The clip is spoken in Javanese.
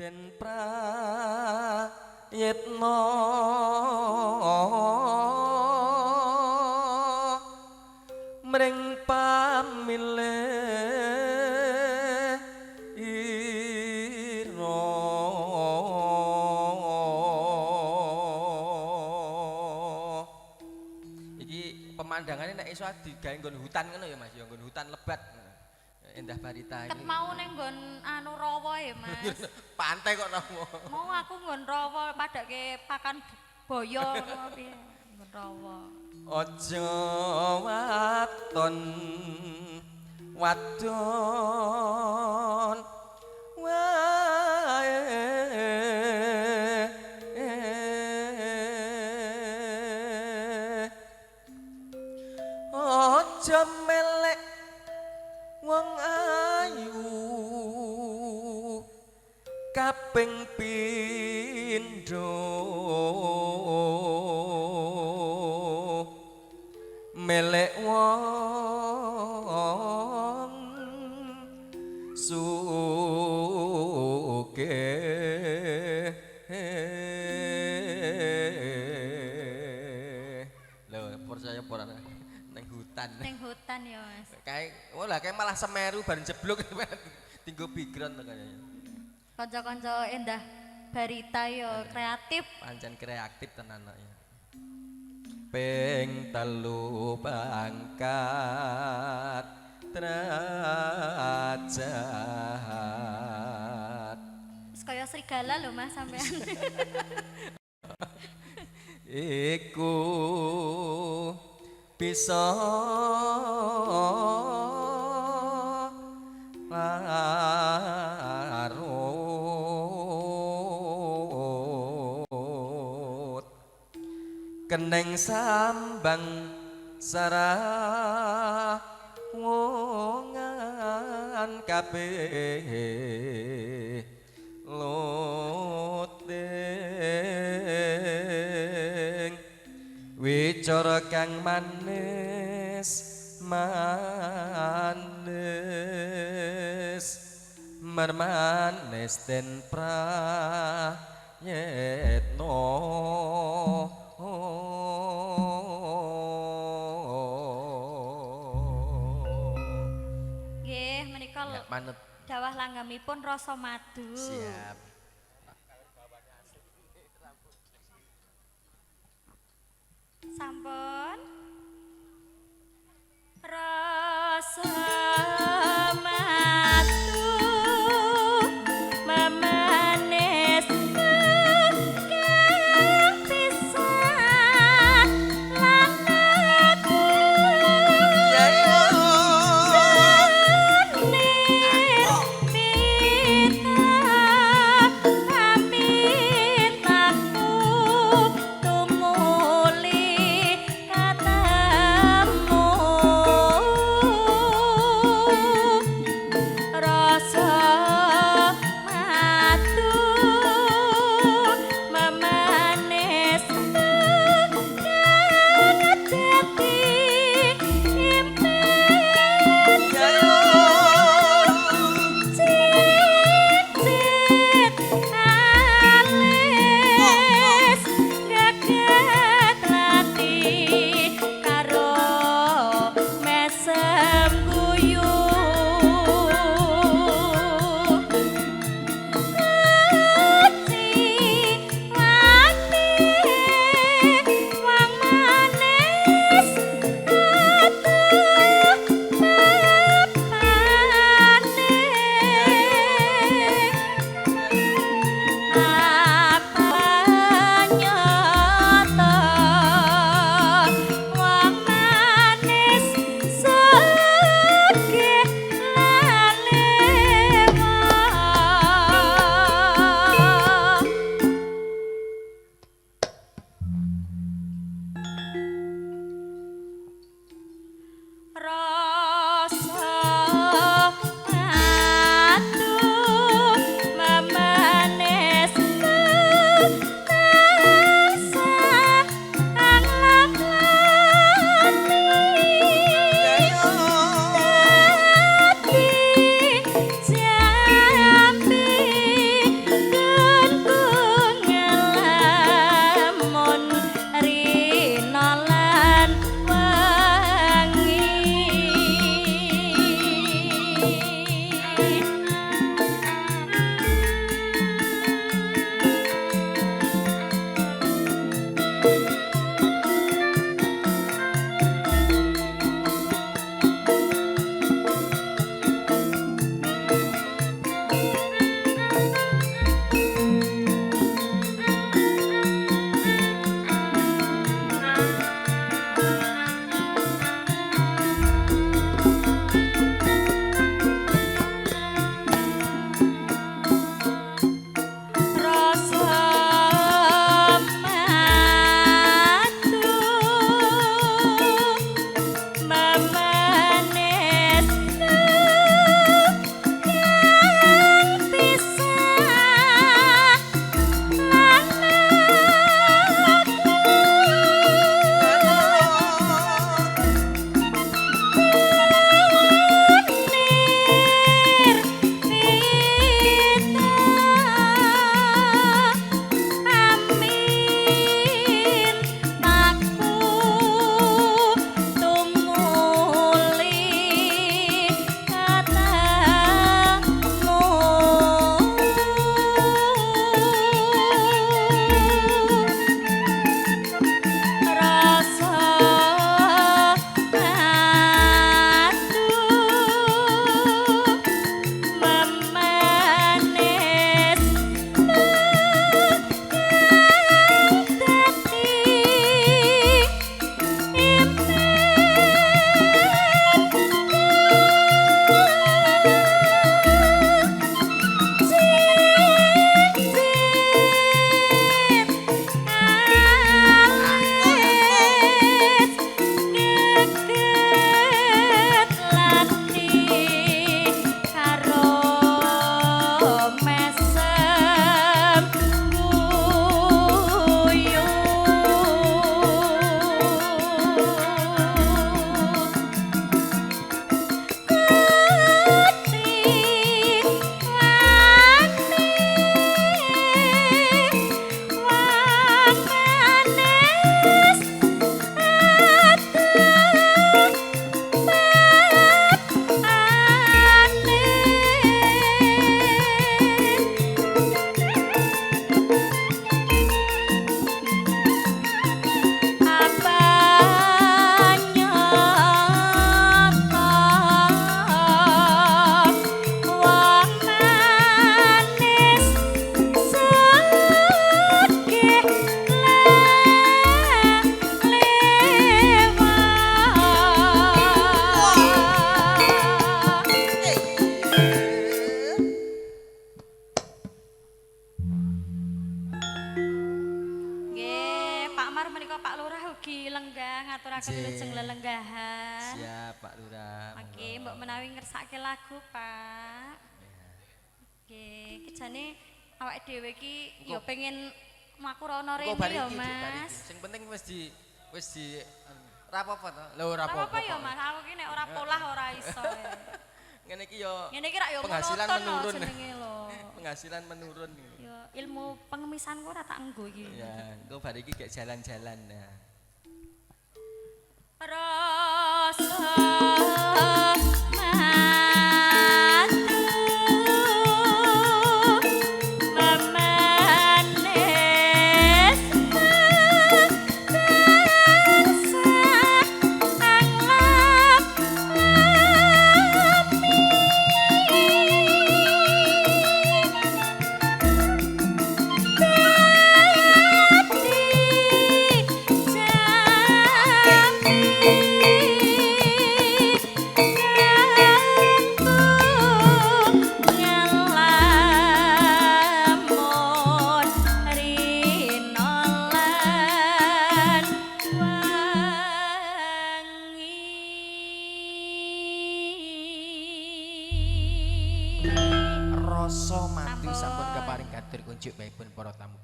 Den prayitna mring pamilih ira. Iki pemandangannya nek iso digawe nggon hutan ngono ya Mas, ya nggon hutan lebat. Endah Barita Ket iki. mau ning nggon anu rawa ya, Mas. Pantai kok rawa. Mau aku nggon rawa padake pakan boyo ngono piye. Nggon rawa. Aja waton wadon wae, aja melek wong ayu kaping pindho, melek wong sugih. Lho, percaya apa ora ning hutan. Ning hutan ya, Mas. Kae, oh lah kae malah Semeru bareng jeblok tinggo background to kayaknya. Kanca-kanca Endah Barita ya kreatif. Pancen kreatif tenan kok ya. Ping telu pangkat derajat. Wis kaya serigala lho Mas sampean. Iku bisa larut keneng sambang sarawungan kabeh luting wicara kang manis manis mermanis den prayitna. Nggih, menika Ya, manut. Dawah langgamipun rasa madu. Siap. Sampun. Rasa madu memanis kang pisan lan aku tumuli ketemu. ngaturaken Nggih. wilujeng lelenggahan. Siap, Pak Lurah. Oke, monggo. Mbok menawi ngersake lagu, Pak. Oke, iki jane awake dhewe iki ya pengen mlaku rono Engko rene bar ya, iki, Dik, bar iki. Mas. Sing penting wis di ora apa-apa to. Lho, ora Ora apa-apa. apa-apa ya, Mas. Aku ki nek ora polah ora iso. Ya. Ngene iki ya Ngene iki rak ya penghasilan monoton lho menurun. Jenenge lho. Penghasilan menurun. Ya ilmu pengemisanku ora tak enggo iki. Ya, engko bar iki gek jalan-jalan ya. Rasa matu memanis tansah anglap ami. Dadi jampi gantung ngelamun rina lan wangi. Rasa madu sampun Sampun. keparing katur kunjuk baipun para tamu.